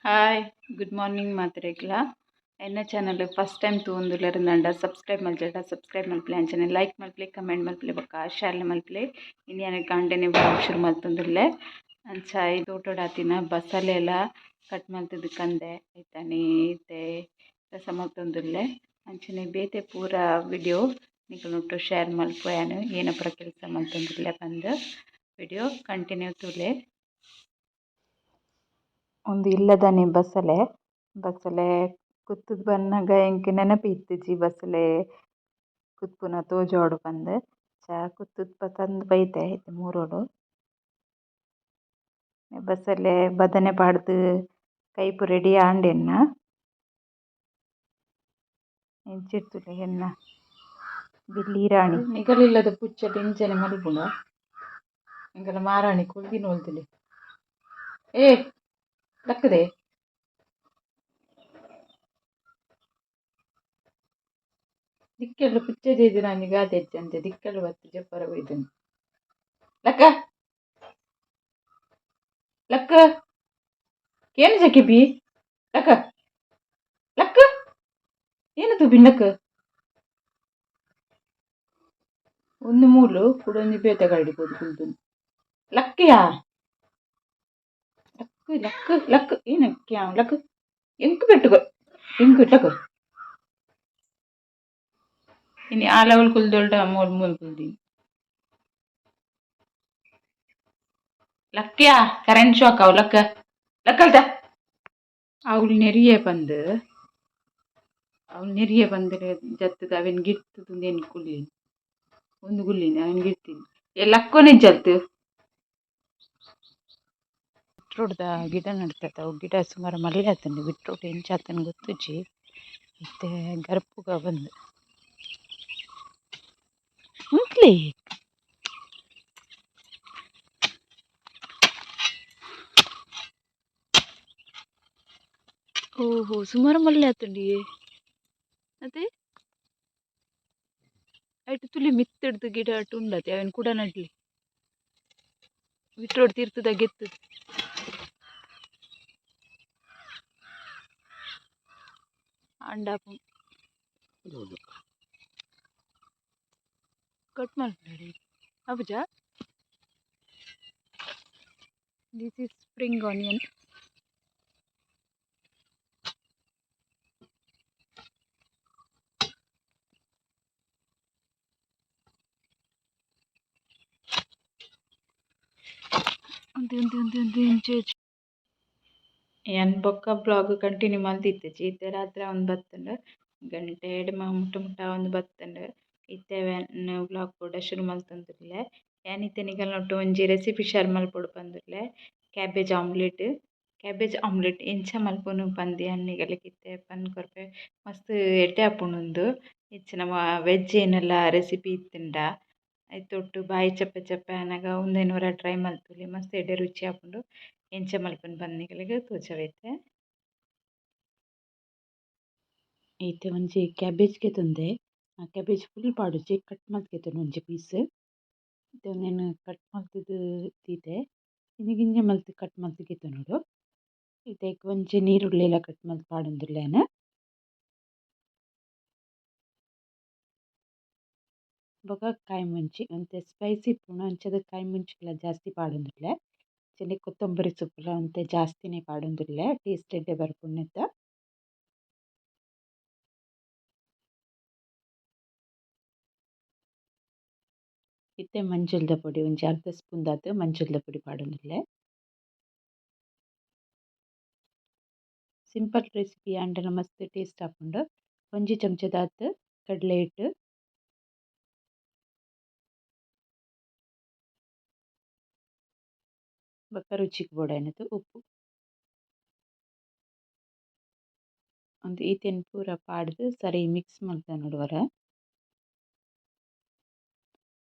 Hi, good morning ಮಾತೆರೆಗ್ಲ. ಎನ್ನ channel first time ತೂವೊಂದುಲ್ಲೆರ್ ಸಬ್ಸ್ಕ್ರೈಬ್ ಮಲ್ಜಡ ಸಬ್ಸ್ಕ್ರೈಬ್ ಮಲ್ಪುಲೆ, ಅಂಚನೆ ಲೈಕ್ ಮಲ್ಪುಲೆ, ಕಮೆಂಟ್ ಮಲ್ಪುಲೆ ಬೊಕ್ಕ ಶೇರ್ ಮಲ್ಪುಲೆ. ಇನಿ ಯಾನ್ ಕಾಂಡೆನೆ ವ್ಲಾಗ್ ಶುರು ಮಲ್ತೊಂದುಲ್ಲೆ. ಅಂಚ ಈ ತೋಟೊಡಾತಿನ ಬಸಲೆಲ ಕಟ್ ಮಲ್ತುದು ಕಂದೆ ಐತಾನೆ ಇತ್ತೆ ರಸ ಮಲ್ತೊಂದುಲ್ಲೆ. ಅಂಚನೆ ಬೇತೆ ಪೂರ ವಿಡಿಯೋ ನಿಕಲ್ನೊಟ್ಟು ಶೇರ್ ಮಲ್ಪುವೆ ಯಾನ್, ಏನ ಪೂರ ಕೆಲಸ ಮಲ್ತೊಂದುಲ್ಲೆ ಪಂದ್. ವಿಡಿಯೋ ಕಂಟಿನ್ಯೂ ತೂಲೆ. ಉಂದು ಇಲ್ಲದನೆ ಬಸಲೆ. ಬಸಲೆ ಕುತ್ತುದು ಬನ್ನಗ ಎಂಕ್ ನೆನಪು ಇತ್ತಿಜಿ ಬಸಲೆ ಕುತ್ತುನ ತೋಜೊಡು ಪಂದ್. ಅಂಚ ಕುತ್ತುದು ಪತೊಂದು ಬೈದೆ ಇತ್ತೆ ಮೂರೊಡು. ಬಸಲೆ ಬದನೆ ಪಾಡ್ದ್ ಕೈಪು ರೆಡಿ ಆಂಡ್ ಎನ್ನ. ಇಂಚಿರ್ದ್ ಎನ್ನ ಬಿಲ್ಲಿ ರಾಣಿ. ನಿಗಲಿಲ್ಲದ ಪುಚ್ಚೆ ಇಂಚನೆ ಮಲ್ಪುಂಡ. ಎಂಕಲ್ನ ಮಾರಾಣಿ ಕುಲ್ದಿನ ಓಲ್ತುಲೆ. ಏ ಲಕ್ಕುದೆ. ದಿಕ್ಕೆಲ್ ಪುಚ್ಚೆ ಜೈದಿನಾನಿ ಗಾದೆ ಇಜ್ಜಂತೆ ದಿಕ್ಕೆಲ್ ಬತ್ತ್ ಜೆಪ್ಪರ ಬೈದುಂಡು. ಲಕ್ಕ ಲಕ್ಕ ಕೇನುಜ ಕೆಬಿ ಲಕ್ಕ ಲಕ್ಕ ಏನು ತೂಪಿನ್ ಲಕ್ಕ. ಒಂದು ಮೂಲು ಕುಡೊಂಜಿ ಬೇತೆ ಗಾಡಿ ಪೋದು ಕುಲ್ದುಂಡು. ಲಕ್ಕಿಯಾ ಲಕ್ಕು ಲಕ್ಕು ಲಕ್ಕು ಏನು ಲಕ್ಕು ಎಂಕ್ ಪೆಟ್ಟುಗೊ ಎಂಕ್ ಲಕ್ಕು. ಇನಿ ಆಲವಲ್ ಕುಲ್ದೊಲ್ಡ ಮೋಲ್ ಮೂಲು ಕುಲ್ದಿನಿ. ಲಕ್ಕಿಯಾ ಕರೆಂಟ್ ಶಾಕ್ ಅವು ಲಕ್ಕ ಲಕ್ಕಲ್ತ. ಅವುಲು ನೆರಿಯೆ ಪಂದ್ ಅವುಲು ನೆರಿಯೆ ಪಂದ್ ಜತ್ತುದು ಅವೆನ್ ಗಿರ್ತುದು ಉಂದೆನ್ ಕುಲ್ಲಿನಿ ಉಂದು ಕುಲ್ಲಿನಿ ಅವೆನ್ ಗಿರ್ತಿನಿ ಏ ಲಕ್ಕೊನೆ ಇಜ್ಜಲ್ತ್. ಬೀಟ್ರೂಟ್ ದ ಗಿಡ ನಡ್ತತ ಅವು ಗಿಡ ಸುಮಾರು ಮಲ್ಲೆ ಆತುಂಡು. ಬೀಟ್ರೂಟ್ ಎಂಚ ಆತುಂಡು ಗೊತ್ತುಜ್ಜಿ. ಇತ್ತೆ ಗರ್ಪುಗ ಪಂದ್ ಉಂತ್ಲೆ. ಓಹೋ ಸುಮಾರು ಮಲ್ಲೆ ಆತುಂಡಿಯೇ ಅತೆ. ಐಟ್ ತೂಲೆ ಮಿತ್ತುಡ್ದು ಗಿಡ ಉಂಡತೆ ಅವೆನ್ ಕುಡ ನಡ್ಲೆ. ಬೀಟ್ರೂಟ್ ತಿರ್ತುದ ಗೆತ್ತುದು. ಆಂಡ ಕಟ್ ಮಲ್ಪುನಡೆ ಆಪುಜ. This is spring onion. ಉಂದು ಉಂದು ಉಂದು ಉಂದು ಇಂಚ. ಯಾನ್ ಬೊಕ್ಕ ವ್ಲಾಗ್ ಕಂಟಿನ್ಯೂ ಮಲ್ತಿತ್ತಿಜಿ. ಇತ್ತೆ ರಾತ್ರೆ ಆವೊಂದು ಬತ್ತುಂಡು. ಗಂಟೆ ಎಡ್ಮ ಮುಟ್ಟ ಮುಟ್ಟ ಆವೊಂದು ಬತ್ತುಂಡು. ಇತ್ತೆ ಯಾನ್ ವ್ಲಾಗ್ ಪೂರ ಶುರು ಮಲ್ತೊಂದುಲ್ಲೆ. ಯಾನ್ ಇತ್ತೆ ನಿಕಲ್ನೊಟ್ಟು ಒಂಜಿ ರೆಸಿಪಿ ಶೇರ್ ಮಲ್ಪೊಡು ಪಂದುಲ್ಲೆ. Cabbage omelette. ಕ್ಯಾಬೇಜ್ ಆಮ್ಲೆಟ್ ಎಂಚ ಮಲ್ಪುನು ಪಂದ್ ಯಾನ್ ನಿಗಲೆಗ್ ಇತ್ತೆ ಪಂದ್ ಕೊರ್ಪೆ. ಮಸ್ತ್ ಎಡ್ಡೆ ಆಪುಂಡು ಉಂದು. ಇಚ್ಚ ನಮ ವೆಜ್ ಏನೆಲ್ಲ ರೆಸಿಪಿ ಇತ್ತುಂಡ ಐತೊಟ್ಟು ಬಾಯಿ ಚಪ್ಪೆ ಚಪ್ಪೆ ಆನಗ ಉಂದೆನ್ ಒರ ಟ್ರೈ ಮಲ್ತೊಲಿ, ಮಸ್ತ್ ಎಡ್ಡೆ ರುಚಿ ಆಪುಂಡು. ಎಂಚ ಮಲ್ಪುನು ಪಂದ್ ನಿಕಲೆಗ್ ತೋಜಾವೆ ಇತ್ತೆ. ಇತ್ತೆ ಒಂಜಿ ಕ್ಯಾಬೇಜ್ ಗೆತೊಂದೆ. ಆ ಕ್ಯಾಬೇಜ್ ಫುಲ್ ಪಾಡುಜಿ, ಕಟ್ ಮಲ್ತ್ ಗೆತೊಂಡೆ ಒಂಜಿ ಪೀಸ್. ಇತ್ತೆ ಉಂದೆನ್ ಕಟ್ ಮಲ್ತುದು ದೀತೆ. ಕಿನ್ನಿ ಕಿನ್ಯ ಮಲ್ತ್ ಕಟ್ ಮಲ್ತ್ ಗೆತೊನೊಡು. ಇತ್ತೆ ಐಕ್ ಒಂಜಿ ನೀರುಳ್ಳಿ ಕಟ್ ಮಲ್ತ್ ಪಾಡೊಂದುಲ್ಲೆ ಯಾನ್. ಬೊಕ ಕಾಯಿ ಮುಂಚಿ ಒಂತೆ ಸ್ಪೈಸಿ ಇಪ್ಪುಂಡು ಅಂಚಾದ್ ಕಾಯಿ ಮುಂಚಿಲ ಜಾಸ್ತಿ ಪಾಡೊಂದುಲ್ಲೆ. ಅಂಚನೆ ಕೊತ್ತಂಬರಿ ಸೊಪ್ಪುಲ ಒಂತೆ ಜಾಸ್ತಿನೆ ಪಾಡೊಂದುಲ್ಲೆ, ಟೇಸ್ಟ್ ಎಡ್ಡೆ ಬರ್ಪುಂಡು ನೆತ್ತ. ಇತ್ತೆ ಮಂಜೊಲ್ದ ಪೊಡಿ ಒಂಜಿ ಅರ್ಧ ಸ್ಪೂನ್ ದಾತ್ ಮಂಜೊಲ್ದ ಪೊಡಿ ಪಾಡೊಂದುಲ್ಲೆ. ಸಿಂಪಲ್ ರೆಸಿಪಿ ಆಂಡಲ ಮಸ್ತ್ ಟೇಸ್ಟ್ ಆಪುಂಡು. ಒಂಜಿ ಚಮಚದಾತ್ ಕಡಲೆ ಹಿಟ್ಟು. ಬೊಕ ರುಚಿಗ್ ಬೋಡಾಯಿನಾತ್ ಉಪ್ಪು. ಉಂದು ಈತೆನ್ ಪೂರ ಪಾಡ್ದ್ ಸರಿ ಮಿಕ್ಸ್ ಮಲ್ತೊನೊಡು ಒರ.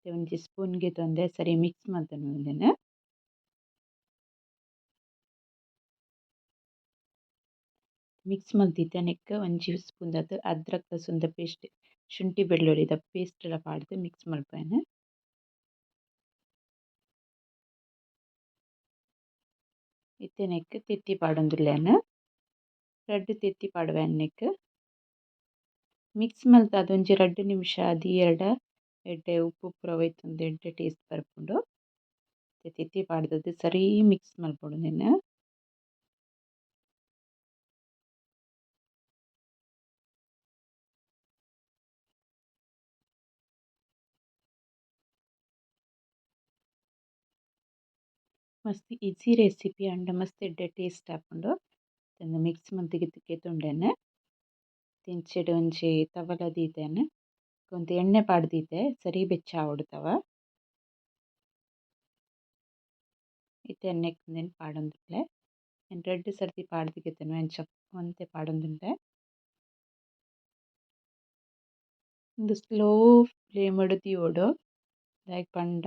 ಒಂಜಿ ಸ್ಪೂನ್ ಗೆತೊಂದೆ ಸರಿ ಮಿಕ್ಸ್ ಮಲ್ತೊನೊಡು ಉಂದೆನ್. ಮಿಕ್ಸ್ ಮಲ್ತಿತ್ತೆ ನೆಕ್ಕ್ ಒಂಜಿ ಸ್ಪೂನ್ ದಾತ್ ಅದ್ರಕ್ ಲಸುನ್ದ ಪೇಸ್ಟ್, ಶುಂಠಿ ಬೆಳ್ಳುಳ್ಳಿದ ಪೇಸ್ಟ್ ಲ ಪಾಡ್ದ್ ಮಿಕ್ಸ್ ಮಲ್ಪುವೆನ್. ಇತ್ತೆ ನೆಕ್ಕ್ ತೆತ್ತಿ ಪಾಡೊಂದುಲ್ಲೆ ಯಾನ್. ರಡ್ಡ್ ತೆತ್ತಿ ಪಾಡುವೆ ನೆಕ್ಕ್. ಮಿಕ್ಸ್ ಮಲ್ತಾದ್ ಒಂಜಿ ರಡ್ಡ್ ನಿಮಿಷ ದೀಯೆರ್ಡ ಎಡ್ಡೆ ಉಪ್ಪು ಪೂರ ಒಯಿತೊಂದು ಎಡ್ಡೆ ಟೇಸ್ಟ್ ಬರ್ಪುಂಡು. ತೆತ್ತಿ ಪಾಡ್ದದ್ ಸರಿ ಮಿಕ್ಸ್ ಮಲ್ಪೊಡು ಉಂದೆನ್. ಮಸ್ತ್ ಈಸಿ ರೆಸಿಪಿ ಆಂಡ ಮಸ್ತ್ ಎಡ್ಡೆ ಟೇಸ್ಟ್ ಆಪುಂಡು. ಉಂದು ಮಿಕ್ಸ್ ಮಲ್ತ್ ಗೆತೊಂಡೆನ್. ಇಂಚಿಡ್ ಒಂಜಿ ತವಲ ದೀತೆನ್. ಒಂತೆ ಎಣ್ಣೆ ಪಾಡ್ದ್ ದೀತೆ ಸರಿ ಬೆಚ್ಚ ಆವೊಡು ತವ. ಇತ್ತೆ ನೆಕ್ಕ್ ಉಂದೆನ್ ಪಾಡೊಂದುಲ್ಲೆ. ಯಾನ್ ರಡ್ಡ್ ಸರ್ತಿ ಪಾಡ್ದ್ ಗೆತೊನುವೆ ಅಂಚ ಒಂತೆ ಪಾಡೊಂದುಲ್ಲೆ. ಉಂದು ಸ್ಲೋ ಫ್ಲೇಮ್ ಡ್ ದೀವೊಡು. ದಾಯೆಗ್ ಪಂಡ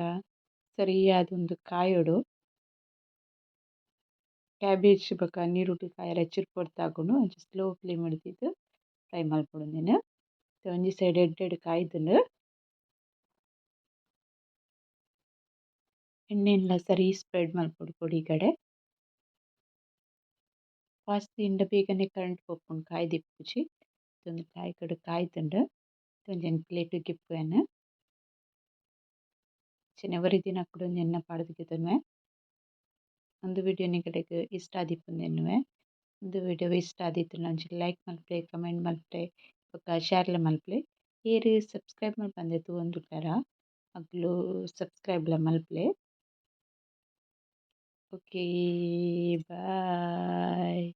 ಸರಿಯಾದ್ ಉಂದು ಕಾಯೊಡು. ಕ್ಯಾಬೇಜ್ ಬೊಕ ನೀರುಳ್ಳಿ ಕಾಯೆರೆ ಎಚ್ಚಿಡ್ ಪೊರ್ತು ಅಂಚ ಸ್ಲೋ ಫ್ಲೇಮ್ ಡ್ ದೀದ್ ಫ್ರೈ ಮನ್ಪೊಡು ಉಂದೆನ್. ಒಂಜಿ ಸೈಡ್ ಎಡ್ಡೆಡ್ ಕಾಯ್ದ್ಂಡ್. ಎಣ್ಣೆನ್ಲ ಸರಿ ಸ್ಪ್ರೆಡ್ ಮನ್ಪೊಡು ಪೊಡಿಗಡೆ. ಫಾಸ್ಟ್ ದೀಂಡ ಬೇಗನೆ ಕರೆಂಟ್ ಪೋಪುಂಡು ಕಾಯ್ದಿಪ್ಪುಜಿ. ಉಂದು ಲಾಯ್ಕ್ಡ್ ಕಾಯ್ದ್ಂಡ್. ಒಂಜೆನ್ ಪ್ಲೇಟ್ ಗ್ ಗೆಪ್ಪುವೆನ್. ಅಂಚನೆ ಒರಿದಿನ ಕುಡ ಒಂಜಿ ಎಣ್ಣೆ ಪಾಡ್ದ್ ಗೆತೊನುವೆ. ಉಂದು ವಿಡಿಯೋ ನಿಕಲೆಗ್ ಇಷ್ಟ ಆದಿಪ್ಪುಂದು ಎನ್ನುವೆ. ಉಂದು ವಿಡಿಯೋ ಇಷ್ಟ ಆದಿತ್ತ್ಂಡ ಒಂಜಿ ಲೈಕ್ ಮನ್ಪುಲೆ ಕಮೆಂಟ್ ಮನ್ಪುಲೆ ಬೊಕ ಶೇರ್ ಲ ಮನ್ಪುಲೆ. ಏರ್ ಸಬ್ಸ್ಕ್ರೈಬ್ ಮನ್ಪಂದೆ ತೂವೊಂದುಲ್ಲೆರ ಅಕುಲು ಸಬ್ಸ್ಕ್ರೈಬ್ ಲ ಮನ್ಪುಲೆ. Okay bye.